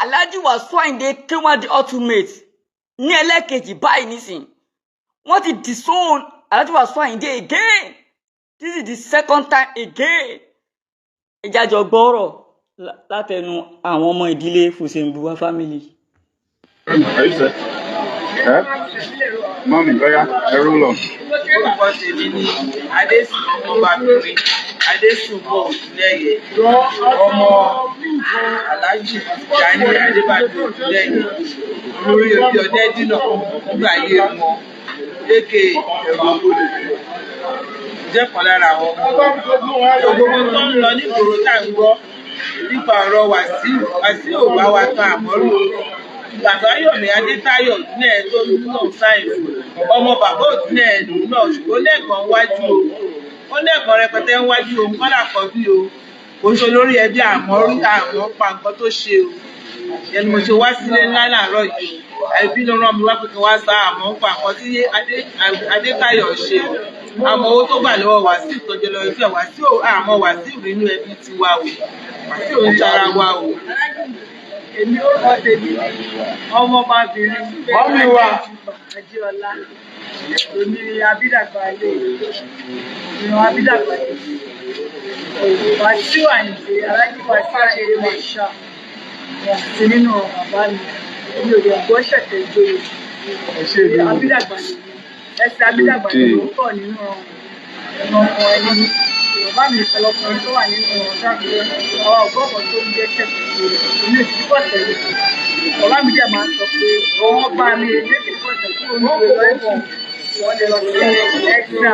Alhaji Wasiu Ayinde K1 The Ultimate ní ẹlẹ́ẹ̀kejì báyìí nísìn. Wọ́n ti disown Alhaji Wasiu Ayinde again. This is the second time again. Ìjájọ gbọ́rọ̀ látẹnu àwọn ọmọ ìdílé Fùsẹ̀ǹgbùwà family. Are you set? Eh? Mommy, oya, ẹ roll on. Orúkọ tèmi ni Adésùn, ọmọbabìnrin Adésùnbọ̀ Ògúnlẹ̀yẹ, ọmọ Alhaji Tijani Adébájọ Ògúnlẹ̀yẹ, olórí ẹbí Ọdẹ́dínà nígbà ayé wọn, aka Ẹ̀rù Ògbódò, jẹ́ kan lára àwọn ọmọ. Gbogbo tó ń lọ nígboro tá à ń gbọ́ nípa ọ̀rọ̀ Wàsíù, Wàsíù ò bá wa tan àmọ́rò. Bàbá Yomi Adétáyọ̀ Òdúnlẹ̀ tó náà sign fún ọmọ bàbá Òdúnlẹ̀ lòun náà, ṣùgbọ́n lẹ́ẹ̀kan wájú o, ó lẹ́ẹ̀kan rẹpẹtẹ ń wájú o. Kọ́là kan bí o kò ń ṣe olórí ẹbí àmọ́ rí àmọ́ pa nǹkan tó ṣe o. Ẹni mo ṣe wá sílé ńlá láàárọ̀ yìí o, ẹbí ló rán mi wá pé kí n wá sá àmọ́ ń pa nǹkan tí Adétáyọ̀ ṣe o. Àmọ́ owó tó gbà lọ́wọ́ Wàsíù tó jẹ lọ ìfẹ́ Wàsíù, àmọ́ Wàsíù nínú ẹbí tiwa o. Wàsíù ń jara wa o. Èmi, orúkọ tèmi ni ọmọbabìnrin Mommy wa. Adéọlá. Èmi ni Abídàgbà ilé ìran Abídàgbà ilé. Wàsíù Àyìndé, Aláàjì Wàsíù Àyìndé Marshal, wọn sí nínú bàbá mi. Èmi ò lè gbọ́ ṣẹ̀tẹ̀ ìjòyè. Abídàgbà lèmi, ẹsẹ̀ Abídàgbà lèmi ó pọ̀ nínú ọmọ ẹni. Bàbá mi ọlọkùnrin tó wà nínú ọ̀sán àwọn ọgọ́kọ̀ tó ń jẹ́ ṣẹ̀tẹ̀ ìjòyè. Èmi ò sì pọ̀ tẹ̀lé. Bàbá mi dẹ̀ máa ń sọ pé wọ́n bá mi èmi kì í pọ̀ tẹ̀lé kúrò ní ìlú ẹ̀kọ́. Wọ́n lè lọ sí extra.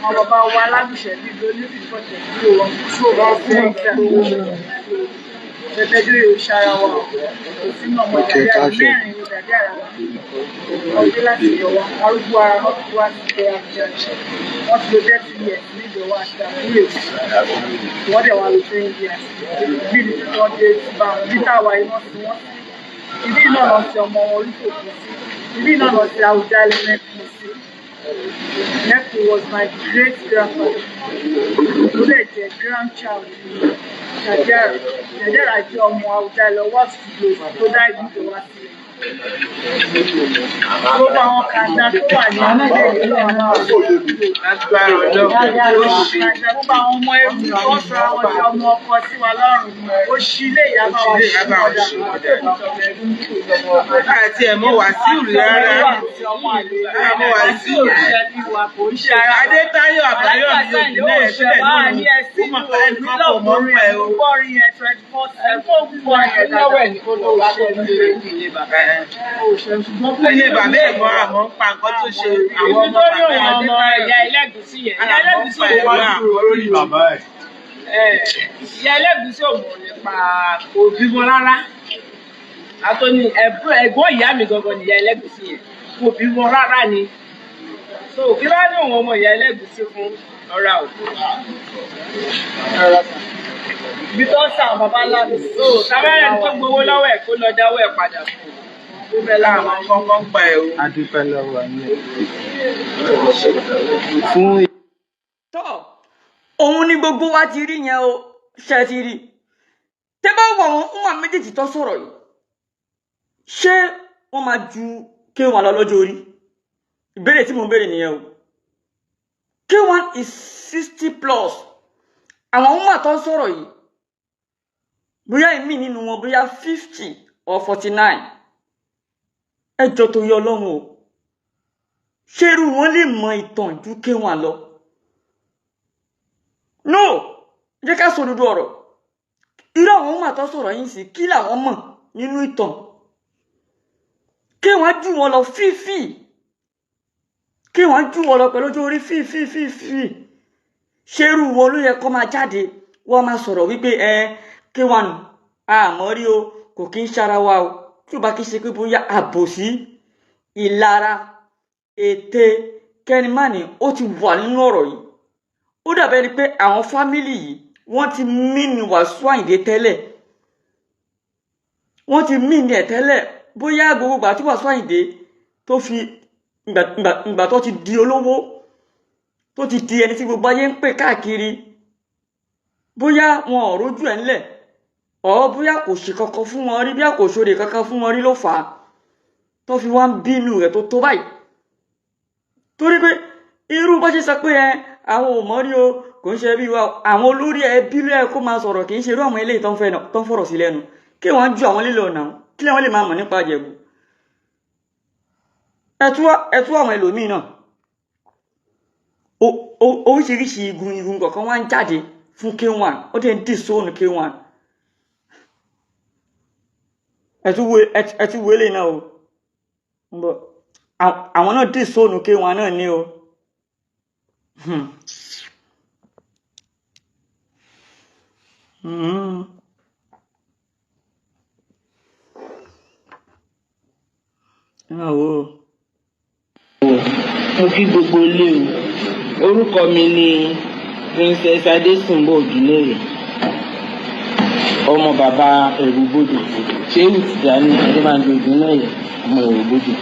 Àwọn bàbá wa alágùnṣẹ́ bíi onífìdípọ̀tẹ̀ kúrò wọn kúrò lọ sí extra. Tẹ̀tẹ̀jú yóò ṣara wa o. Kò sínú ọmọ ìdàdí àrà mẹ́rin ní ìdàdí àrà wa. Ọdún láti yọ wa, arúgbó ara wọn ti wá sí ẹ̀ Àbújá. Wọ́n ti lo 30 years níjọba àti àbúrò èkó. Wọ́n dẹ̀ wá lo 20 years. Bí ibi tí wọ́n dé ti bá wọn, bí táwa iná sí wọ́n sí. Ibi náà lọ sí ọmọ wọn Olúfòkun sí. Ibi náà lọ sí Awùjalẹ̀ mẹ́kùn sí. Mẹ́kùn was my great grandfather. Ó lè jẹ́ grandchild Jàjẹ́rà. Jàjẹ́rà jẹ́ ọmọ Awùjalẹ̀ Ọwá Studios tó dá ìlú Ìjọba sílẹ̀. Gbogbo àwọn kàńdá tó wà ní abúlé ìlú àwọn Lágbára Ọlọ́run, ó ṣe. Gbogbo àwọn ọmọ ẹrú tó ń sọ àwọn di ọmọ ọkọ sí wa lọ́rùn. Ó ṣí ilé ìyá bá wa Ilé ìyá bá wa ṣí ṣí ọ̀dà. Àti ẹ̀ mọ́ Wàsíù rí rárá. Àmọ́ Wàsíù rí. Adétáyọ̀ Àbáyọ̀mí Òdìlẹ̀ sílẹ̀ ní ó mọ̀ pé ẹnìkan kò mọ̀ ń pẹ́ o. Gbọ́rin yẹn 24/7. Gbọ́rin yẹn dáadáa. Ilé bàbá ẹ̀gbọ́n àmọ́ ń pa nǹkan tó ṣe àwọn ọmọ Nítorí bàbá òun ọmọ Adétáyọ̀. ìyá Ẹlẹ́gùsí yẹn. Ìyá Àmọ́ ń Ẹlẹ́gùsí pa ò ẹ̀rọ mọ̀ àmọ́ Lórí bàbá ẹ̀. Ìyá Ẹlẹ́gùsí ò mọ̀ nípa òbí wọn rárá. Àtọ́ni ẹ̀gbọ́n ìyá mi gangan ni ìyá Ẹlẹ́gùsí yẹn. Kò bí wọn rárá ni. So kí wá ní òun ọmọ ìyá Ẹlẹ́gùsí fún ọ̀rá o? Ibi tó ń sàn bàbá ńlá mi sí. So tábàárẹ̀ tó gbowó lọ́wọ́ ẹ̀, kó lọ dáwọ́ ẹ̀ padà fún un. Ó fẹ́ láwọn kọ́kọ́ ń pa ẹ̀ o. A dúpẹ́ lọ́wọ́ yín fún Tọ́ òun ni gbogbo wa ti rí yẹn o. Ṣe ti rí tẹ́ bá wọ àwọn ọmọ méjèèjì tó sọ̀rọ̀ yìí, ṣé wọ́n máa ju K1 lọ lọ́jọ́ orí? Ìbéèrè tí mo ń béèrè nìyẹn o. K1 is 60 plus. Àwọn ọmọ tó sọ̀rọ̀ yìí, bóyá ìmí nínú wọn bóyá 50 or 49. Ẹ jọ, tó yọ Ọlọ́run o, ṣé irú wọn lè mọ ìtàn ju K1 lọ? No, jẹ́ ká sọ òdodo ọ̀rọ̀. Irú àwọn ọmọ àtọ́ sọ̀rọ̀ yìí sí, kí làwọn mọ̀ nínú ìtàn? K1 jù wọn lọ fífì, K1 jù wọn lọ pẹ̀lú ojú orí fífì fífì. Ṣé irú wọn ló yẹ kó máa jáde, wọ́n máa sọ̀rọ̀ wípé ẹ K1 àmọ́ rí o, kò kí ń ṣara wa o? Tí ó bá kí ṣe pé bóyá àbòsí, ìlara, ète kẹ́nìmánì ó ti wà nínú ọ̀rọ̀ yìí. Ó dàbẹ́ ni pé àwọn family yìí, wọ́n ti mí ní Wàsíù Àyìndé tẹ́lẹ̀, wọ́n ti mí ní ẹ̀ tẹ́lẹ̀. Bóyá gbogbo ìgbà tí Wàsíù Àyìndé tó fi ìgbà tó ti di olówó, tó ti di ẹni tí gbogbo ayé ń pè káàkiri, bóyá wọn ò rójú ẹ̀ ńlẹ̀. Ọ̀ bóyá kò ṣe kankan fún wọn rí, bóyá kò ṣoore kankan fún wọn rí ló fà á tó fi wá ń bínú rẹ̀ tó tó báyìí. Torí pé irú bá ṣe sọ pé ẹ àwọn ò mọ̀ rí o, kò ń ṣe bí wa, àwọn olórí ẹbí ló yẹ kó máa sọ̀rọ̀, kì í ṣe irú àwọn eléyìí tó ń fọ̀rọ̀ sí lẹ́nu. Kí wọ́n ju àwọn lílo ọ̀nà kí wọ́n lè máa mọ̀ nípa Ìjẹ̀bú. Ẹ tú àwọn ẹlòmíì náà. Oríṣiríṣi igun igun kọ̀ọ̀kan wá ń jáde fún K1, ó dẹ̀ ń disown K1. Ẹ tún wo eléyìí náà o. Àwọn náà disown K1 náà ní o. Mo kí gbogbo ilé o. Orúkọ mi ni Princess Adésùnbọ̀ Òdúnlẹ̀yẹ, ọmọ bàbá Ẹ̀rùbodò, Ṣéhù Tìjàní Adébánjọ Òdúnlẹ̀yẹ, ọmọ Ẹ̀rùbodò.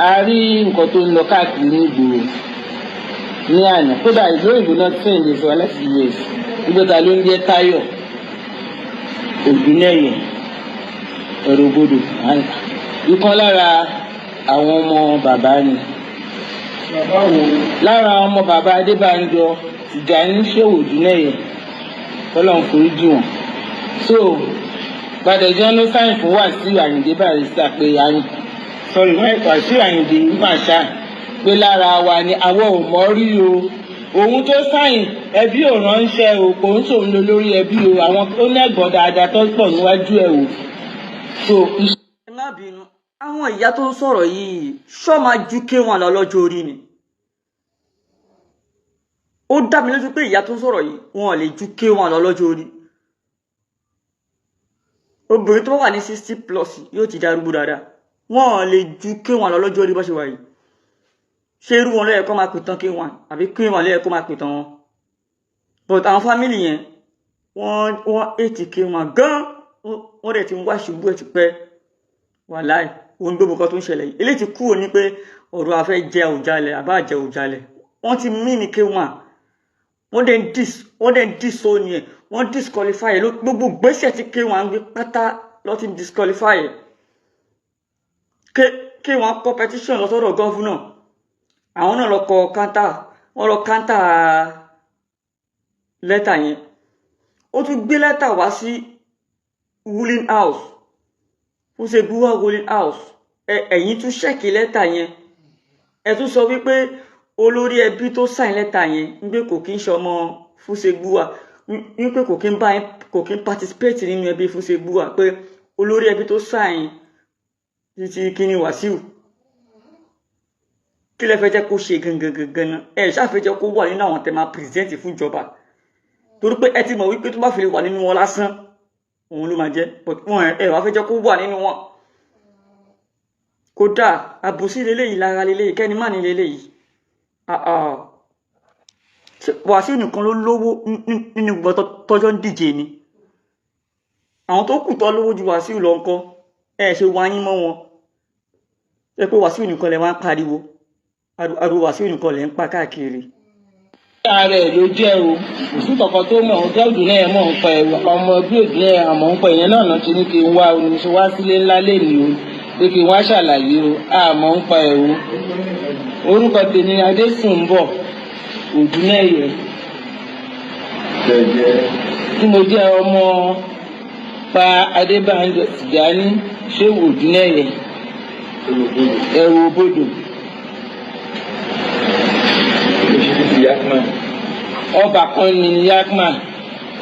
A rí nǹkan tó ń lọ káàkiri ní ìgboro ní àná, kódà ìlú òyìnbó náà tí ń lè sọ láti US, ìgbọ́ta ló ń jẹ́ Táyọ̀ Òdúnlẹ̀yẹ Ẹ̀rùbodò. Ìkan lára àwọn ọmọ bàbá ni. Lára ọmọ bàbá Adébánjọ Tìjàní Ṣéhù Òdúnlẹ̀yẹ, Ọlọ́run forí jì wọ́n. So Gbàdẹ̀jọ́ ló sáyìn fún Wàsíù Àyìndé Barrister pé Wàsíù Àyìndé Màṣá pé lára wa ni, àwọn ò mọ̀ rí o. Òun tó sáyìn ẹbí ò ránṣẹ́ o, kò ń ṣòun lọ lórí ẹbí o, àwọn tó nẹ́gbọ̀n dáadáa tó pọ̀ níwájú ẹ̀ o. So ẹ má bínú, àwọn ìyá tó ń sọ̀rọ̀ yìí ṣọ́ máa ju K1 lọ lọ́jọ́ orí ni. Ó dá mi lójú pé ìyá tó ń sọ̀rọ̀ yìí wọn ò lè ju K1 lọ lọ́jọ́ orí. Obìnrin tó wà ní 60 plus yóò ti darúgbó dáadáa. Wọn ò lè ju K1 lọ lọ́jọ́ orí bó ṣe wà yìí. Ṣé irú wọn ló yẹ kó máa pìtàn K1 àbí K1 ló yẹ kó máa pìtàn wọn? But àwọn fámìlì yẹn wọ́n ètì K1 gan, wọ́n dẹ̀ ti ń wá ṣubú ẹ̀ ti pẹ́. Wàláì, ohun gbogbo kan tó ń ṣẹlẹ̀ yìí eléyìí ti kúrò ní pé ọ̀rọ̀ afẹ́ jẹ òjàlẹ̀ àbá jẹ òjàlẹ̀. Wọ́n ti mí ní K1, wọ́n dẹ̀ ń disown ẹ̀, wọ́n disqualify ẹ̀. Gbogbo gbèsè tí K1 ń gbé pátá ló ti disqualify ẹ̀. K1 kọ petition lọ sọ́dọ̀ gọ́fúnà, àwọn náà lọ kọ kántà, wọ́n lọ kántà lẹ́tà yẹn. Ó tún gbé lẹ́tà wá sí ruling house, ó ṣe gúwà ruling house. Ẹ̀yin tún ṣẹ́ẹ̀kì lẹ́tà yẹn, ẹ tún sọ wípé olórí ẹbí tó sign lẹ́tà yẹn ń gbé kò kí ń ṣọmọ Fúṣegbúwà, wípé kò kí ń bá kò kí ń participate nínú ẹbí Fúṣegbúwà, pé olórí ẹbí tó sign títí kíní Wàsíù. Kí lẹ fẹ́ jẹ́ kó ṣe gangan gangan náà? Ẹ ṣáà fẹ́ jẹ́ kó wà nínú àwọn tẹ́ máa present fún ìjọba, torí pé ẹ ti mọ̀ wípé tó bá fi lè wà nínú wọn lásán òun ló máa jẹ́. But wọn ẹ wàá fẹ́ jẹ́ kó wà nínú wọn. Kódà àbòsí leléyìí, lára leléyìí, kẹ́ni má ní leléyìí. Wàsíù nìkan ló lówó nínú gbogbo tọ́jọ́ ń díje ni. Àwọn tó kù tó lówó ju Wàsíù lọ ńkọ́, ẹ ṣe wá yín mọ́ wọn. Ṣé pé Wàsíù nìkan lẹ wá ń pariwo, ariwo Wàsíù nìkan lẹ ń pa káàkiri. Ara ẹ̀ ló jẹ́ o, kò sí kankan tó mọ̀ ọ́n Òdúnlẹ̀yẹ mọ̀ ń pa ẹ̀, ọmọ ẹbí Òdúnlẹ̀yẹ àmọ́ ń pa ìyẹn náà náà ti ní kí n wá o, ní ṣe wá sílé ńlá lẹ́nu o, pé kí n wá ṣàlàyé o, àmọ́ ń pa ẹ̀ o. Orúkọ tèmi Adésùnbọ̀ Òdúnlẹ̀yẹ, tí mo jẹ́ ọmọ pa Adébánjọ Tìjàní Ṣéhù Òdúnlẹ̀yẹ, Ẹ̀rùbodò. Ọba kan ni Yakma,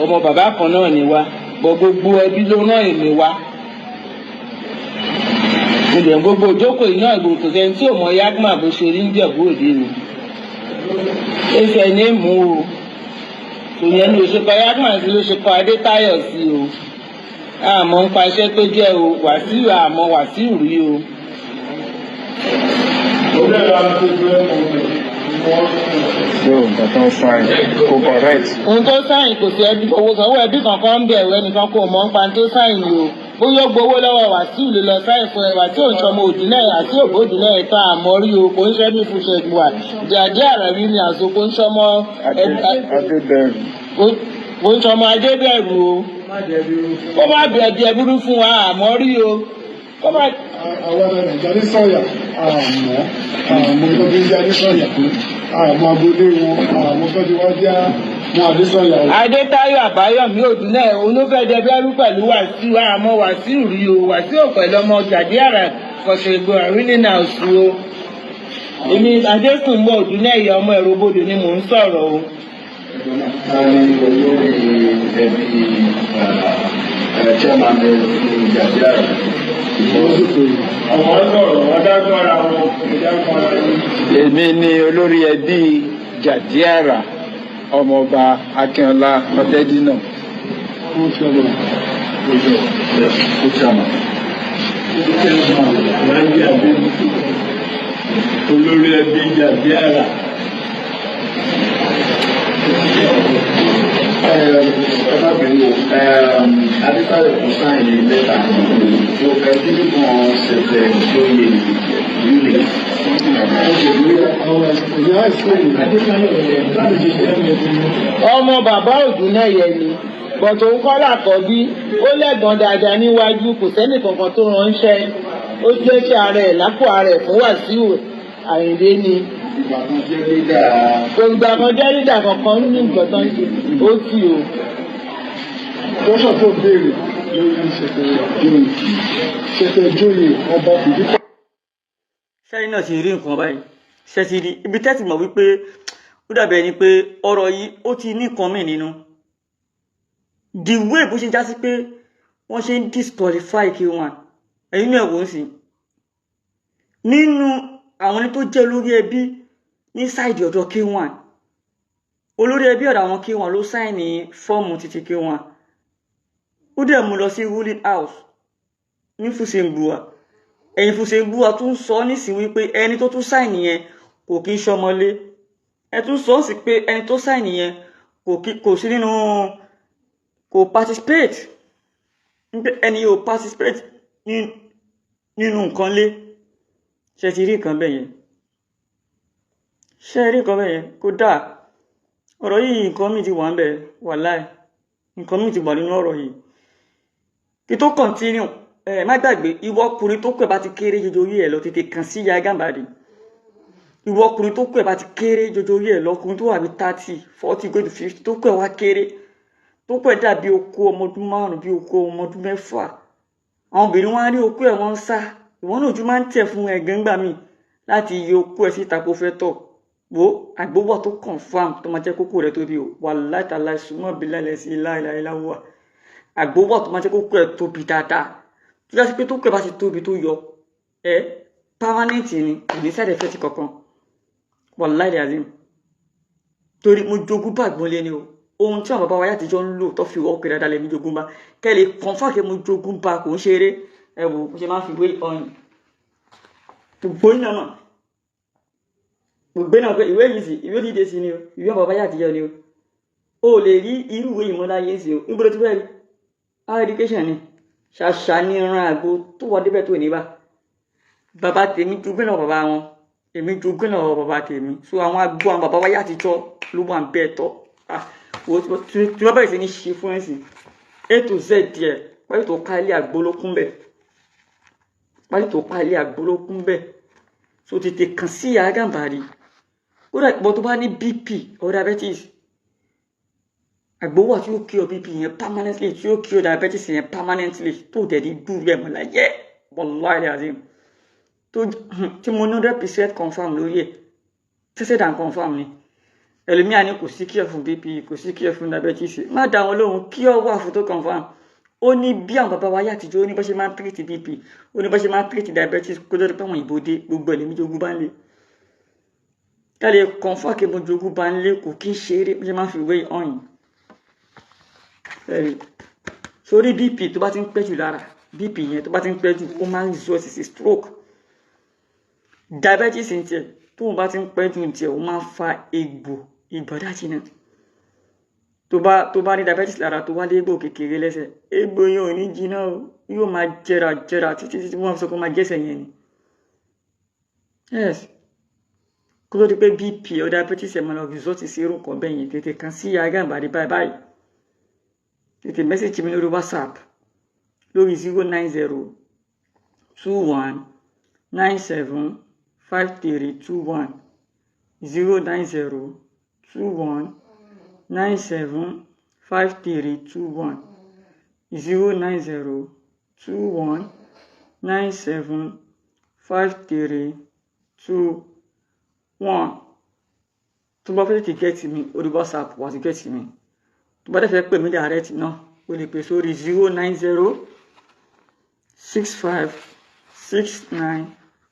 ọmọ bàbá kan náà ni wá, bọ gbogbo ẹbí ló rán èmi wá. Ǹjẹ́ gbogbo ìjókòó iná ìgbòho kò sẹ́ni tí ò mọ Yakma bó ṣe rí ń Jẹ̀bú Òde ni. Ẹsẹ̀ ní mú o, tòyẹn ni òṣèkọ Yakma sí ló ṣe kọ Adétáyọ̀ sí o. Àmọ́ ń pa iṣẹ́ tó jẹ́ o, Wàsíù àmọ́ Wàsíù rí o. So nǹkan tó ń sáyìn kò correct. Ohun tó sáyìn kò sí ẹbí owó sanwó ẹbí kankan ń bẹ̀rù ẹnìkan kò mọ̀ ń pa tó sáyìn o. Bóyá ó gbowó lọ́wọ́ Wàsíù ló lọ sáyìn fún ẹ, Wàsíù ń sọmọ Òdúnlẹ̀ àti òbódúnlẹ̀ ẹ̀ta àmọ́ rí o, kò ń ṣe bí Fúṣẹ̀gbùwà. Jàdí àrẹ̀rí ni àṣọ kò ń sọmọ Adébẹ̀rù. Mo ń sọmọ Adébẹ̀rù o. Kó má bẹ̀ẹ̀ burú fún wa àmọ́ rí o. Kó má. Àwọn ọmọ Nàìjíríà ní sọ̀yà, àmọ́ tó fi ń jẹ́ Adésọ̀yà, àmọ́ agboolé wọn, àmọ́ tó ti wá jẹ́ mọ́ Adésọ̀yà o. Adétáyọ̀ Àbáyọ̀mí Òdúnlẹ̀ òun ló fẹ́ẹ́ dẹbẹ́rú pẹ̀lú Wàsíù. Àmọ́ Wàsíù rí o. Wàsíù pẹ̀lú ọmọ Jàdíàrà Kọ̀ṣẹ̀gbọ̀ àrílẹ̀ náà sùn o. Èmi Adésùnmọ̀ Òdúnlẹ̀yẹ ọmọ Ẹ̀rọ̀bodò ni mò ń sọ̀rọ̀ o. Ta ni olórí ẹbí chairman Jàdíàrà? Àwọn sọ̀rọ̀, wọ́n dákọ̀ ara wọn, ẹ̀dá kan ara wọn. Èmi ni olórí ẹbí Jàdíàrà, ọmọọba Akínọlá Ọdẹdínà. Ó ṣẹlẹ̀. Ó ṣàmà. Láyé Adébútú, olórí ẹbí Jàdíàrà. Ẹ má bínú, Adétáyọ̀ kò sign lẹ́tà tó ẹbí kan ṣẹ̀ṣẹ̀ lóye unit. Àwọn ìyá ìsìn Ọmọ bàbá Òdúnlẹ̀yẹ ni, bọ̀tò ń kọ́ làkọ́bí. Ó lẹ́gbọ̀n dáadáa níwájú, kò sẹ́nì kankan tó ránṣẹ́. Ó jẹ́ṣẹ́ ara ẹ̀ lápò ara ẹ̀ fún Wàsíù Àyìndé ni. Ìgbà kan jẹ́ leader. Òǹgbà kan jẹ́ leader kankan nínú nǹkan tó ń ṣe ó sì o. Lọ́sọ̀ tó béèrè lórí ṣẹ̀tẹ̀ joyè, ṣẹ̀tẹ̀ joyè ọba fìdí. Sẹ́yìn náà ti rí nǹkan báyìí, ṣe ti rí ibi tẹ́tì mọ̀ wípé ó dàbí ẹni pé ọ̀rọ̀ yìí ó ti ní nǹkan mìíràn nínú. The way bó ṣe já sí pé wọ́n ṣe ń disqualify K1, ẹ̀yin náà wò ó sí nínú àwọn ẹni tó jẹ́ olórí ẹbí ní side ọ̀dọ̀ K1. Olórí ẹbí ọ̀dọ̀ àwọn K1 ló sign fọ́ọ̀mù títí K1, ó dẹ̀ mú lọ sí ruling house ní Fùsẹ̀ngbùwà. Ẹ̀yin Fùsẹ̀ngbùwà tún sọ nísìnyí wípé ẹni tó tún sign yẹn kò kí ń ṣọmọlé. Ẹ tún sọ sí pé ẹni tó sign yẹn kò sí nínú, kò participate, ẹni yóò participate nínú nǹkan lé. Ṣe ti rí nǹkan bẹ́ẹ̀ yẹn? Ṣe rí nǹkan bẹ́ẹ̀ yẹn? Kó dáa. Ọ̀rọ̀ yìí, nǹkan mi ti wà ń bẹ̀, wàláì, nǹkan mi ti wà nínú ọ̀rọ̀ yìí. Kí tó continue, ẹ má gbàgbé, ìwọ ọkùnrin tó kù ẹ bá ti kéré jojo orí ẹ lọ, tètè kàn sí Ìyá Gàmbàrí. Ìwọ ọkùnrin tó kù ẹ bá ti kéré jojo orí ẹ lọ, ọkùnrin tó wà bí 30, 40, go to 50, tó kù ẹ wá kéré, tó kù ẹ dàbí okó ọmọ ọdún 5, bí okó ọmọ ọdún 6, àwọn obìnrin wọn á rí okó ẹ, wọn ń sá. Ìwọ náà ojú máa ń tẹ̀ fún ẹ̀gán gbà míì láti yọ okó ẹ síta kó fẹ́ tọ̀ wo. Àgbówọ̀ tó confam tó máa jẹ́ kókó rẹ̀ tóbi o, wàláì tàláì sùnmọ́ bí lálẹ́ sí láìláìláwà. Àgbówọ̀ tó máa jẹ́ kókó ẹ̀ tóbi dáadáa, tó yá sí pé tó kó ẹ̀ bá ti tóbi tó yọ ẹ, permanent ni, kò ní side effect kankan, wàláì azim. Torí mo jogún bá àgbọn lé ni o. Ohun tí àwọn bàbá wa yàtijọ́ ń lò tó fi wọ́ kiri dáadáa lèmi jogún bá. Kẹ́ lè confirm kí mo jogún bá, kò ń ṣeré. Ẹ wò bó ṣe máa ń fi wé ọyìn gbogbo yín náà gbogbo náà pé ìwé yìí sì ìwé dídé sí ni o, ìwé àwọn bàbá yàtijọ́ ni o. O lè rí irú ìwé yìí mọ́ láyé sí o. Níbo ló ti fẹ́ rí? Higher education ni ṣàṣà ní ran àgbo tó wà débẹ̀ tó ní bá. Bàbá tèmi jogún náà, bàbá wọn, èmi jogún náà, bàbá tèmi. So àwọn agbó àwọn bàbá wa yàtijọ́ ló wà ń bẹ́ẹ̀ tọ́. Tí wọ́n bẹ̀rẹ̀ sí ní ṣe fún ẹ̀sìn A to Z díẹ̀, pálí tó ká ilé àgbo ló kún bẹ̀, pálí tó ká ilé àgbo ló kún bẹ̀. So tètè kàn sí Ìyá Gàmbàrí. Kódà ìpọ̀ tó bá ní BP or diabetes, àgbo wà tí ó cure BP yẹn permanently, tí ó cure diabetes yẹn permanently, tó dẹ̀ ní gbúrú ẹ̀ mọ́ láyé, wallahi azim. Tó tí mo ní 100% confirm lórí ẹ̀, tested and confirm ni. Ẹlòmíà ní kò sí cure fún BP, kò sí cure fún diabetes. Má dá wọn lóhùn, cure wà fún tó confirm. Ó ní bí àwọn bàbá wa yá àtijọ́, ó ní bó ṣe máa ń treat BP, ó ní bó ṣe máa ń treat diabetes kó tó di pé àwọn ìbò dé. Gbogbo ẹ̀ lèmi jogún bá ń lé. Ká lè confirm kí mo jogún bá ń lé, kò kí ń ṣeré. Bó ṣe máa ń fi ìwé hàn yìí ẹ̀rí sórí BP tó bá ti ń pẹ́ jù lára, BP yẹn tó bá ti ń pẹ́ jù, ó máa ń result sí stroke. Diabetes ń tiẹ̀, tóun bá ti ń pẹ́ jù ń tiẹ̀, ó máa ń fa egbò ìgbọ́dájì náà. Tó bá ní diabetes lára, tó wá légbò kékeré lẹ́sẹ̀, egbò yẹn ò ní jiná o, yóò máa jẹrà jẹrà títí títí wọ́n fi sọ pé ó máa jẹ́sẹ̀ yẹn ni. Yes, kó tó di pé BP or diabetes ẹ̀ máa lọ result sí irú nǹkan bẹ́ẹ̀ yẹn, tètè kàn sí Ìyá Gàmbàrí báyìí báyìí. Tètè message mi lórí WhatsApp lórí 09021975321, 09021975321, 09021975321. Tó bá fẹ́ tètè get mi orí WhatsApp, wà á ti get mi. Tó bá dẹ̀ fẹ́ pè mí direct náà, o lè pè sórí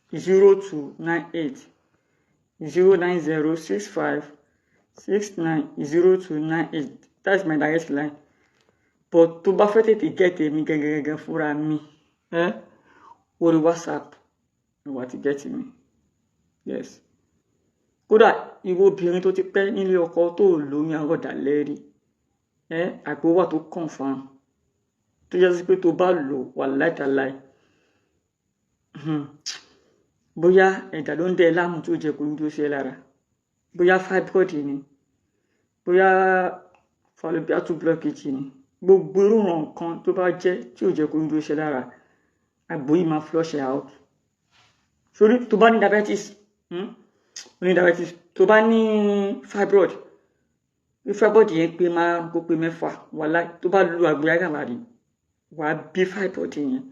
09065690298, 09065690298. That's my direct line. But tó bá fẹ́ tètè get mi gangan gangan fúnra mi ẹ́, orí WhatsApp ni wà á ti get mi. Yes. Kódà ìwọ obìnrin tó ti pẹ́ nílé ọkọ tó lóyún àrọ̀dàlẹ́ rí ẹ́, àgbo wà tó confirm tó jẹ́ sí pé tó bá lò wà láìtàláì, bóyá ẹ̀dà ló ń dẹ́ ẹ láàmú tó jẹ́ kó dúró sí ẹ lára, bóyá fibroid ni, bóyá fallopian tube blockage ni, gbogbo irú nǹkan tó bá jẹ́ tí ò jẹ́ kó dúró sí ẹ lára, àgbo yìí máa flush ẹ out. Sórí tó bá ní diabetes, ní diabetes, tó bá ní fibroid, bí fibroid yẹn pé máa kó pé mẹ́fà, wàhálà, tó bá lu àgbo Gàmbàrí, wàá bí fibroid yẹn.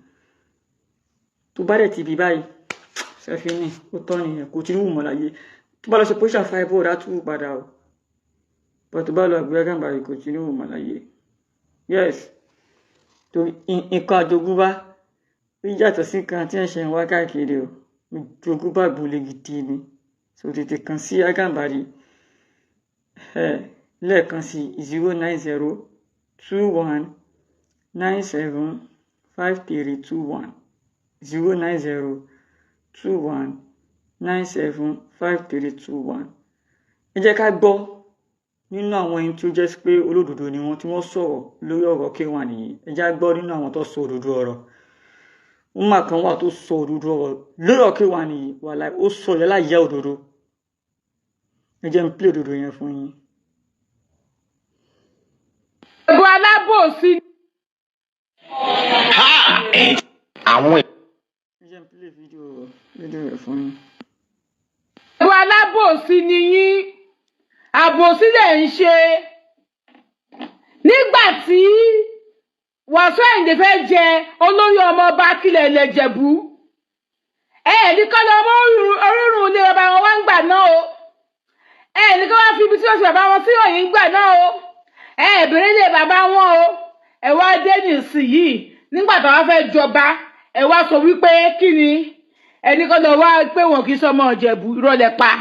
Tó bá dẹ̀ ti bí báyìí, sẹ́fínì ó tọ́ nìyẹn, kò tí ń wù mọ́ láyé. Tó bá lọ ṣe operation fibroid, á tún wù padà o, but tó bá lọ àgbo Gàmbàrí, kò tí ń wù mọ́ láyé. Yes, torí nǹkan àjogúnbá ó yàtọ̀ sí nǹkan tí ẹ̀ṣẹ̀ ń wá káàkiri o. Ìjogúnbá àgbòlè gidi ni. So tètè kàn sí Gàmbàrí. Lẹ́ẹ̀kan sí, 09021975321, 09021975321. Ẹ jẹ́ ká gbọ́ nínú àwọn ẹni tó jẹ́ pé olódodo ni wọ́n, tí wọ́n sọ̀rọ̀ lórí ọ̀rọ̀ K1 nìyí. Ẹ jẹ́ á gbọ́ nínú àwọn tó sọ òdodo ọ̀rọ̀. Woman kan wà tó sọ òdodo ọ̀rọ̀ lórí ọ̀rọ̀ K1 nìyí. Wàláhì, ó sọ yálà yẹ òdodo. Ẹ jẹ́ n play òdodo yẹn fún yín. Ẹ̀bùn alábòsí. Àwọn Ẹ jẹ́ n play fídíò rẹ̀ fún yín. Ẹ̀bùn alábòsí ni yín, àbòsí lẹ̀ ń ṣe. Nígbà tí Wàsíù Àyìndé fẹ́ jẹ olórí ọmọ ọba Akílẹ̀ ilẹ̀ Ìjẹ̀bú, ẹ ẹ̀ ní kọ́ lọ mọ́ orírun ilé bàbá wọn wá ń gbà náà o. Ẹ ẹ̀ ní kọ́ wá fi ibi tí wọ́n ti bàbá wọn sí òyìn gbà náà o. Ẹ ẹ̀ bèrè ilé bàbá wọn o. Ẹ wá dé nísìnyìí, nígbà tó wá fẹ́ jọba, ẹ wá sọ wípé kí ni ẹni kọ́ lọ wá pé wọn kì í sọmọ Ìjẹ̀bú. Ìrọ̀lẹ́ pa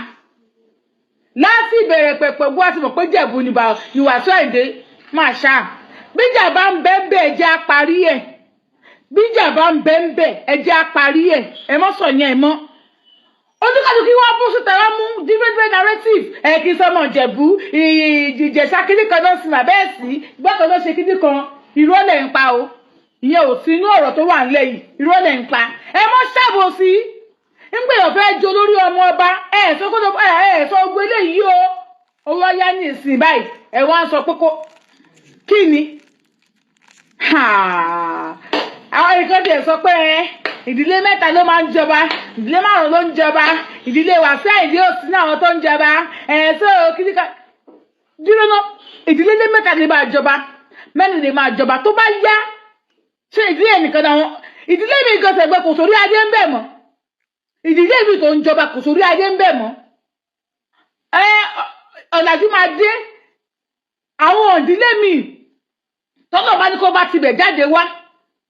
láti ìbẹ̀rẹ̀ pẹ̀pẹ̀ bó a ti mọ̀ pé Jẹ̀bú ni Wàsíù Àyìndé máa ṣá. Bíjà bá ń bẹ́ ń bẹ́, ẹ jẹ́ á parí ẹ̀. Bíjà bá ń bẹ́ ń bẹ́, ẹ jẹ́ á parí ẹ̀. Ẹ mọ́ sọ yẹn mọ́. Oníkàlùkù kí wọ́n bó síta, wọ́n mú different different narrative. Ẹ kì í sọmọ Ìjẹ̀bú, Ìjẹ̀ṣà kíní kan náà sì mà bẹ́ẹ̀ sí gbọ́kàn náà ṣe kíní kan. Irọ́ lẹ̀ ń pa o. Ìyẹn ò sí inú ọ̀rọ̀ tó wà ńlẹ̀ yìí. Irọ́ lẹ̀ ń pa. Ẹ mọ́ ṣàbòsí ńgbè yàn fẹ́ jo lórí ọmọ ọba. Ẹ sọ kó ẹ ẹ sọ gbogbo eléyìí o. Owó ọyá ní ìsìn báyìí, ẹ wá ń sọ pé kó kí ni àwọn nǹkan tiẹ̀ sọ pé ìdílé mẹ́ta ló máa ń jọba, ìdílé márùn ló ń jọba, ìdílé Wàsíù Àyìndé ò sí ní àwọn tó ń jọba. Ẹ̀ tó kíní ká dúró ná. Ìdílé mẹ́ta lè máa jọba, mẹ́rin lè máa jọba tó bá yá. Ṣé ìdílé nìkan náà wọn? Ìdílé mi gan sẹ̀gbẹ́ kò sórí adé ń bẹ̀ mọ́. Ìdílé mi tó ń jọba kò sórí adé ń bẹ̀ mọ́. Ẹ ọ̀làjú máa dé. Àwọn ìdílé mi tọ́lọ̀ bá ní kó bá tibẹ̀ jáde wá,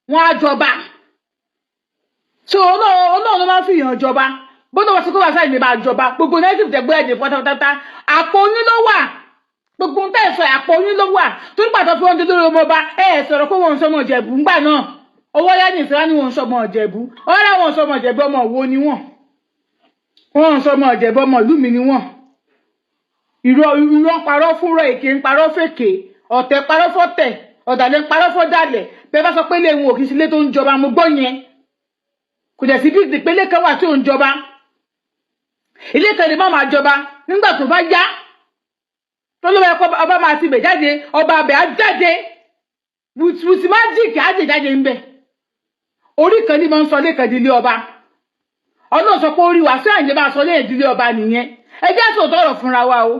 wọ́n á jọba. So Ọlọ́run ló máa ń fi ìyàn jọba. Bọ́dọ̀ wá sí kó wá sáyìn lè máa jọba. Gbogbo negative tẹ̀gbẹ́ ẹ̀dẹ̀ pátápátá, àpò oyún ló wà. Gbogbo ń tẹ̀sọ̀, àpò oyún ló wà. Torí pàtó fi wọ́n dé lórí ọmọ ọba, ẹ ẹ̀ sọ̀rọ̀ pé wọ́n ń sọmọ Ìjẹ̀bú ńgbà náà. Owó yá ní ìsirá ni wọ́n ń sọmọ Ìjẹ̀bú. Ọ̀rẹ́ wọn ń sọmọ Ìjẹ̀bú, ọmọ wo ni wọ́n? Wọ́n ń sọmọ Ìjẹ̀bú, ọmọ ìlú mi ni wọ́n. Irọ́, irọ́ ń parọ́ fúnrọ́, èké ń parọ́ fèké, ọ̀tẹ̀ parọ́ fọ́tẹ̀, ọ̀dàlẹ̀ ń parọ́ fọ́dàlẹ̀. Bẹ́ẹ̀ bá sọ pé ilé wọn ò kì í ṣe ilé tó ń jọba, mo gbọ́ yẹn. Kò dẹ̀ sí bí ìpele kan wà tí ò ń jọba. Ilé kan lè má máa jọba nígbà tó bá yá, tó ló bá yẹ kó ọba máa ti bẹ̀ jáde, ọba abẹ á jáde. With magic á dè jáde ń bẹ̀. Orí kan ní máa ń sọ lẹ́ẹ̀kan di ilé ọba. Ọlọ́run sọ pé orí Wàsíù Àyìndé máa sọ lẹ́yìn ìdílé ọba nìyẹn. Ẹ jẹ́ sòótọ́ ọ̀rọ̀ fúnra wa o.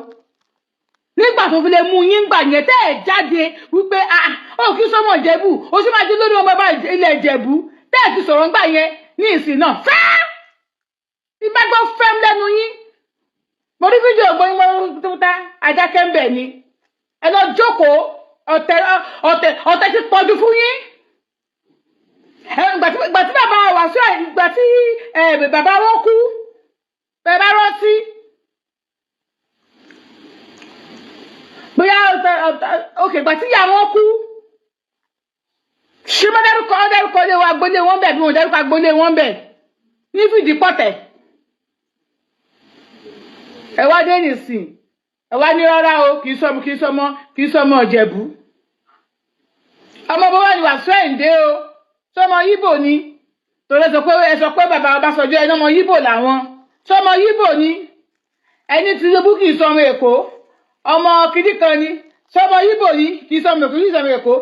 Nígbà tó fi lè mú yín gbà yẹn, tẹ́ ẹ̀ jáde wípé, "Ah, ó kí sọmọ Ìjẹ̀bú, ó sì máa jẹ́ lórí ọmọ bàbá ilẹ̀ Ìjẹ̀bú," tẹ́ ẹ̀ ti sọ̀rọ̀ ńgbà yẹn, ní ìsìn náà fẹ́ ìbá gbọ́ fẹ́m lẹ́nu yín. Mo rí fídíò gbóyún mọ́ tó tá adákẹ́ ń bẹ̀ ni. Ẹ lọ jókòó. Ọ̀tẹ̀, ọ̀tẹ̀, ọ̀tẹ̀ ti pọ̀jù fún yín. Ẹ ìgbà tí bàbá Wàsíù, ìgbà tí bàbá wọn kú, bẹ́ẹ̀ bá rántí bóyá, ok, ìgbà tí ìyá wọn kú, ṣé wọ́n dárúkọ ilé wa, agboolé wọn bẹ̀ bí wọ́n dárúkọ agboolé wọn bẹ̀ ní fìdí pọ̀tẹ̀. Ẹ wá dé nìsín, ẹ wá ní rárá o, kì í sọmọ, kì í sọmọ, kì í sọmọ Ìjẹ̀bú. Ọmọ bàbá ni Wàsíù Àyìndé o. Sọmọ Yíbò ni? Torí ẹ sọ pé bàbá Ọbásanjọ́, ẹni ọmọ Yíbò làwọn. Sọmọ Yíbò ni? Ẹni Tinubu kì í sọmọ Èkó, ọmọ kìdí kan ni. Sọmọ Yíbò ni? Kì í sọmọ Èkó, kì í sọmọ Èkó.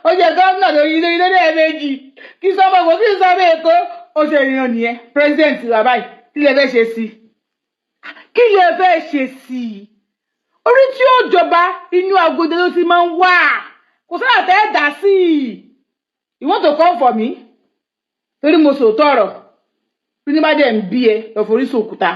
Ó jẹ gómìnà lórí lórí lórí ẹ̀ẹ̀mejì. Kì í sọmọ Èkó, kì í sọmọ Èkó. Ó ṣe ìrìnà nìyẹn. President wa báyìí, kí lè fẹ́ ṣe sí? Kí lè fẹ́ ṣe sí i? Orí tí ó jọba, inú agodi ló ti máa ń wà. Kò sábà tẹ́ ẹ̀ dá sí i. You want to come for me torí mo sòótọ́ ọ̀rọ̀. Bí ní bá dẹ̀ ń bí ẹ lọ forí sòkúta.